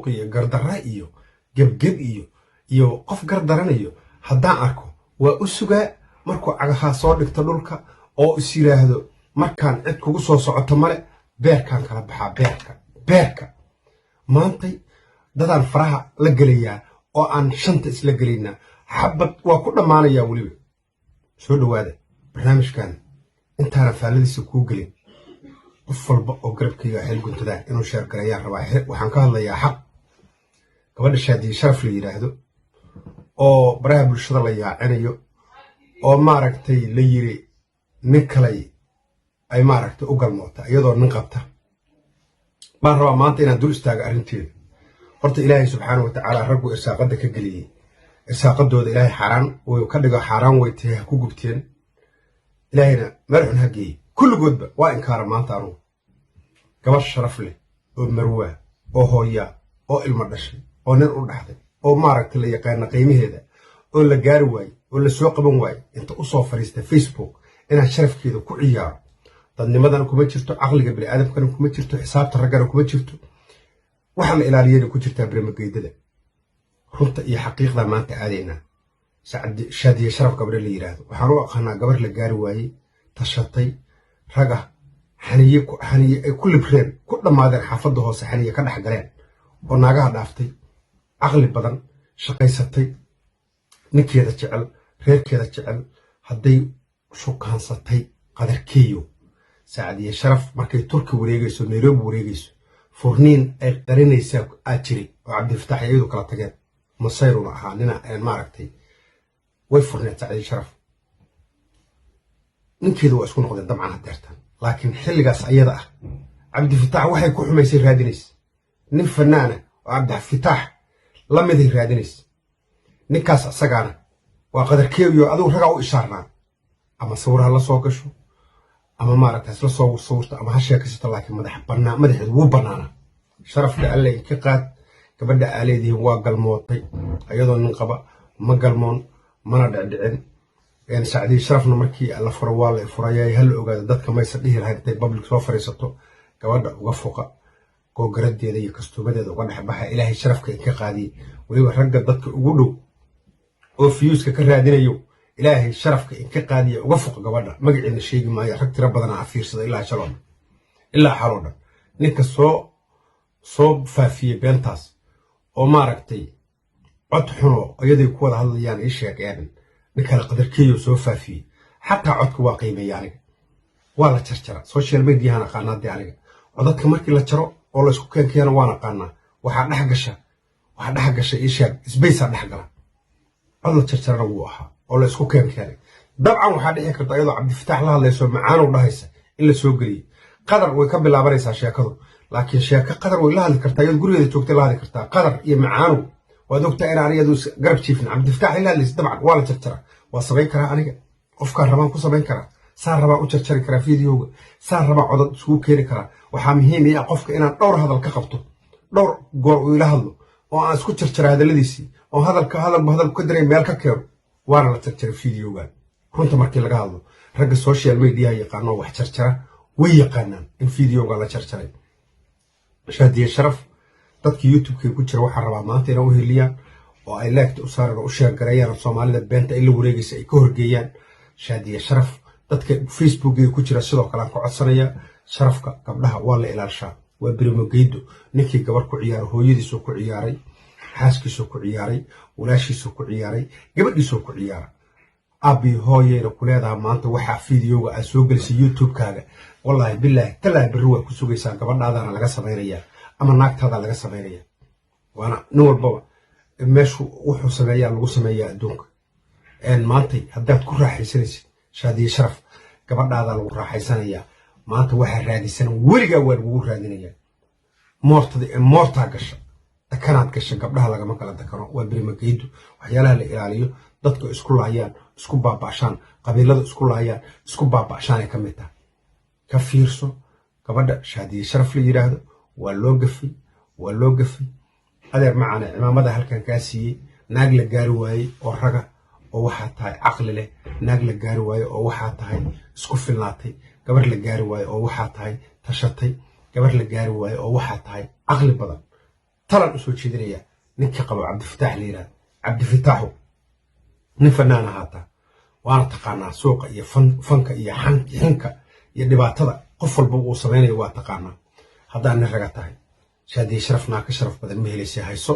Iyo gardarra iyo gebgeb iyo qof gardaranayo haddaan arko, waa u sugaa markuu cagahaa soo dhigto dhulka oo is yiraahdo markaan cid kugu soo socoto male, beerkaan kala baxaa. Beerka, beerka maantay dadaan faraha la gelayaa oo aan shanta isla gelaynaa, xabad waa ku dhammaanayaa. Weliba soo dhowaada barnaamijkan. Intaanan faalladiisa kuu gelin, qof walba oo garabkayga xil guntadaa inuu share gareeyaan rabaa. Waxaan ka hadlayaa xaq gabadha Shaadiye Sharaf la yidhaahdo oo baraha bulshada la yaacinayo oo maaragtay la yiri nin kalay ay maaragtay u galmoota iyadoo nin qabta, baan rabaa maanta inaan dul istaago arrinteeda. Horta Ilaahay subxaana wa tacaala raggu irsaaqadda ka geliyey, irsaaqadooda Ilaahay xaaraan way ka dhigo, xaaraan way tahay, ha ku gubteen, Ilaahayna meel xun ha geeyey kulligoodba. Waa inkaara maanta anugu gabar sharaf leh oo marwaa oo hooyaa oo ilmo dhashay oo nin u dhaxday oo maaragtay la yaqaana qiimaheeda oo la gaari waaye oo la soo qaban waaye, inta u soo fadhiista Facebook inaan sharafkeeda ku ciyaaro, dadnimadana kuma jirto, caqliga biniaadamkana kuma jirto, xisaabta raggana kuma jirto, waxa la ilaaliyana ku jirtaa birmageydada. Runta iyo xaqiiqda maanta aadaynaa. Shaadiye Sharaf gabadhe la yidhaahdo waxaan u aqaanaa gabar la gaari waayey, tashatay, raga xaniye xaniye ay ku libreen, ku dhammaadeen, xaafadda hoose xaniye ka dhex galeen oo naagaha dhaaftay, caqli badan, shaqaysatay, ninkeeda jecel, reerkeeda jecel. Hadday shukaansatay Qadarkeeyo, Saacadiye Sharaf markay Turki wareegayso, Nairobi wareegayso, furniin ay qarinaysaa aa jiri oo Cabdifatax iyadu kala tageen, masayruna ahaa nina maaragtay way furneed. Sacdiye Sharaf ninkeeda waa isku noqdeen dabcan hadeertan, laakiin xilligaas ayada ah Cabdifitaax waxay ku xumaysay raadinaysa. Nin fanaana oo Cabdifitaax la miday raadinaysa. Ninkaas asagaana waa Qadarkeeyo. Adigu ragaa u ishaarnaa, ama sawir ha la soo gasho ama maaragta isla soo sawirto ama ha sheekaysato, laakiin madax bannaa, madaxeedu wuu bannaanaa. Sharafka Alle inka qaad. Gabadha aa leedihiin waa galmootay iyadoo nin qaba, ma galmoon mana dhicdhicin. Sacdiye Sharafna markii la furo waa la furayay, hala ogaado dadka maysa dhihi lahayn. Intay public soo fariisato gabadha uga foqa, googaradeeda iyo kastuumadeeda uga dhexbaxa. Ilaahay sharafka inka qaadiyey. Weliba ragga dadka ugu dhow oo viewska ka raadinayo, Ilaahay sharafka inka qaadiya, uga foqa gabadha. Magaceeda sheegi maayo. Rag tiro badanaa afiirsada ilaa shaloo dhan, ilaa xaloo dhan. Ninka soo faafiyey beentaas oo maaragtay cod xuno iyaday ku wada hadlayaan ii sheegeen, ninkale Qadarkeeyo soo faafiyey, xataa codka waa qiimeeya aniga. Waa la jarjara, social mediahan aqaanaa dee aniga. Codadka markii la jaro oo laysku keenkeeno waan aqaanaa. Waxaa dhex gasha ii sheeg sbacea dhex gala. Cod la jarjarana wuu ahaa oo la isku keenkeenay. Dabcan waxaa dhici karta iyadoo Cabdifitaax la hadlayso macaanow dhahaysa in la soo geliyey. Qadar way ka bilaabanaysaa sheekadu, laakiin sheeko Qadar way la hadli kartaa iyadoo gurigeeda joogtay la hadli kartaa. Qadar iyo macaanow waad ogtaa inaan iyadu garab jiifin. Cabdifitaax la hadlaysa dabcan waa la jarjara. Waa samayn karaa aniga, qofkaan rabaan ku samayn karaa, saan rabaan u jarjari karaa videoga, saan rabaan codod isugu keeni karaa. Waxaa muhiim ii ah qofka inaan dhowr hadal ka qabto, dhowr goor uu ila hadlo oo aan isku jarjara hadalladiisii oo hadalka hadalbu hadalku ka daray meel ka keeno. Waana la jarjaray videogan. Runta markii laga hadlo, ragga social media yaqaano wax jarjara way yaqaanaan in videoga la jarjaray. Shaadiye Sharaf dadka YouTube-kay ku jira waxaan rabaa maanta inay u heliyaan oo ay liketa u saaraan oo u share gareeyaan oo Soomaalida beenta ay la wareegaysa ay ka horgeeyaan Shaadiye Sharaf. Dadka Facebookga ku jira sidoo kale aan ka codsanaya. Sharafka gabdhaha waa la ilaashaa, waa birimogeydo. Ninkii gabar ku ciyaaray, hooyadiisuu ku ciyaaray, xaaskiisuu ku ciyaaray, walaashiisuu ku ciyaaray, gabadhiisuu ku ciyaara. Aabbii hooyeyna ku leedaha maanta waxaa videoga aad soo gelisay YouTube-kaaga, wallaahi bilaahi talaahi, berri waa ku sugaysaa. Gabadhaadana laga samaynayaa ama naagtaada laga samaynaya. Waana nin walbaba meeshu wuxuu sameeyaa lagu sameeyaa adduunka. Maantay haddaad ku raaxaysanaysid Shaadiye Sharaf, gabadhaadaa lagu raaxaysanayaa. Maanta waxaa raadisana weligaa waa lagugu raadinayaa. Moortada ee moortaa gasha, dakanaad gasha, gabdhaha lagama kala dakano. Waa birimageydo, waxyaalaha la ilaaliyo. Dadka isku laayaan, isku baaba'shaan, qabiilada isku laayaan, isku baaba'shaanay ka mid tahay. Ka fiirso gabadha Shaadiye Sharaf la yidhaahdo. Waa loo gafay, waa loo gafay. Adeer macana, cimaamada halkan kaa siiyey. Naag la gaari waayey oo raga oo waxaa tahay caqli leh, naag la gaari waaye oo waxaa tahay isku filnaatay, gabar la gaari waaye oo waxaa tahay tashatay, gabar la gaari waaye oo waxaa tahay caqli badan. Talan usoo jeedinayaa ninkii qabo Cabdifataax la yidhahda. Cabdifataaxu nin fanaan ahaataa, waana taqaanaa suuqa iyo fanka iyo xinka iyo dhibaatada qof walba uu samaynayo, waa taqaanaa. Haddaa nin raga tahay, Shaadiye Sharafnaa ka sharaf badan ma helaysa, hayso.